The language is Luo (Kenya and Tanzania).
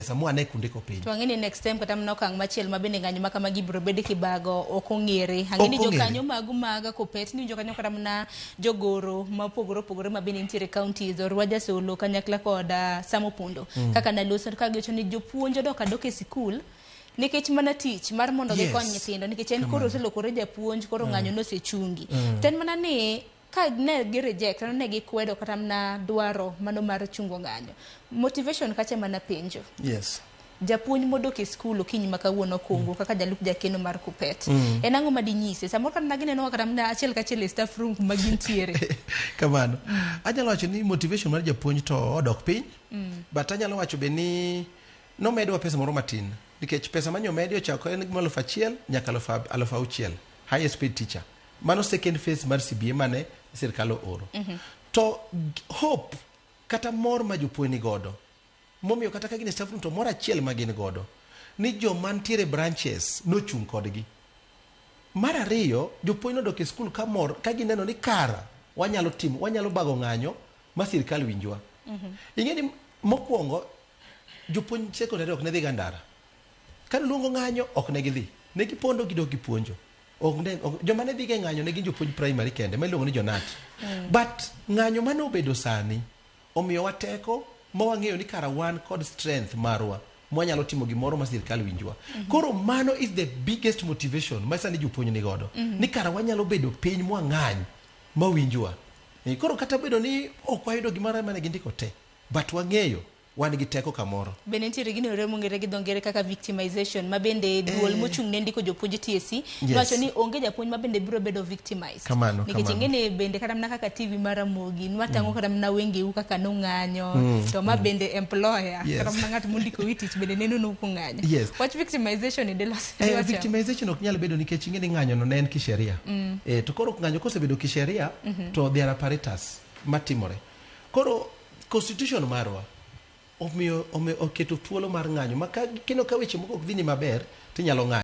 Pesa mwane kundiko piny. To ang'e ni next time kata mana okang' machielo ma bende ng'anyo ma kamagi biro bed kibago ok ong'ere. Ang'e ni Ok ong'ere. Jokanyo magu mag Kopet ni jokanyo kata mana jogoro ma opogore opogore ma bende nitiere counties Orwa Jasolo kanyakla kod Sam Opondo. Kaka naloso ka giwacho ni jopuonj odok adok e sikul nikech mana tich mar mondo gikony nyithindo nikech en koro oselokore japuonj koro ng'anyo nosechungi. To en mana ni ka ne gi reject kata ne gikwedo kata mana dwaro mano mar chungo ng'anyo. Motivation kacha mana penjo. Japuonj modok e skul okinyi ma kawuono kungu kaka jalup jakeno mar Kupet. En ang'o ma dinyise? Samoro kata gineno kata mana achiel kachiel e staff room kuma gintiere. Kamano. Anyalo wacho ni motivation mar japuonj to odok piny. But anyalo wacho be ni nomedwa pesa moro matin. Nikech pesa mane omedi ochako en gima 1000 nyaka 6000. Highest paid teacher. Mano second phase mar CBA mane sirkal ooro. To hope kata mor ma jopuonj ni godo momiyo kata ka gin e staff room to mor achiel ma gin godo ni joma ntiere branches nochung' kodgi. Mar ariyo, jopuonj nodok e skul ka mor ka gineno ni kara wanyalo timo, wanyalo bago ng'anyo ma sirkal winjwa. Ing'e ni mokwongo jopuonj secondary ok ne dhiga ndara. Ka luongo ng'anyo ok ne gidhi. Ne gipondo gidok gipuonjo. Ok ne, ok, joma ne dhiga e ng'anyo ne gin jopuonj primary kende ma iluongo ni jonat. But ng'anyo mane obedo sani omiyowa teko ma wang'eyo ni kara wan kod strength marwa mwanyalo timo gimoro ma sirkal winjwa. Koro mano is the biggest motivation ma sani jopuonj ni godo. Ni kara wanyalo bedo piny mwang'any ma winjwa. Koro kata bedo ni ok wayudo gimoro mane gindiko te, but wang'eyo wan gi teko kamoro. Bende nitiere gino ero mong'ere gi dho ngere kaka victimization ma bende duol mochung' ne ndiko jopuonj TSC nowacho ni onge japuonj ma bende biro bedo victimized. Kamano, Nikech kamano. ing'e ni bende kata mana kaka TV mar Ramogi nwatang'o kata mana wengeu kaka nong'anyo to ma bende employer kata mana ng'at mondiko wi tich bende neno nu kung'anyo. Wach victimization ni delos. Victimization ok nyal bedo nikech ing'e ni ng'anyo no ne en kisheria. To koro ng'anyo kosebedo kisheria to there are apparatus matimore. Koro constitution marwa omiyo oketo thuolo mar ng'anyo ma ka kino ka weche moko ok dhini maber tinyalo ng'anyo.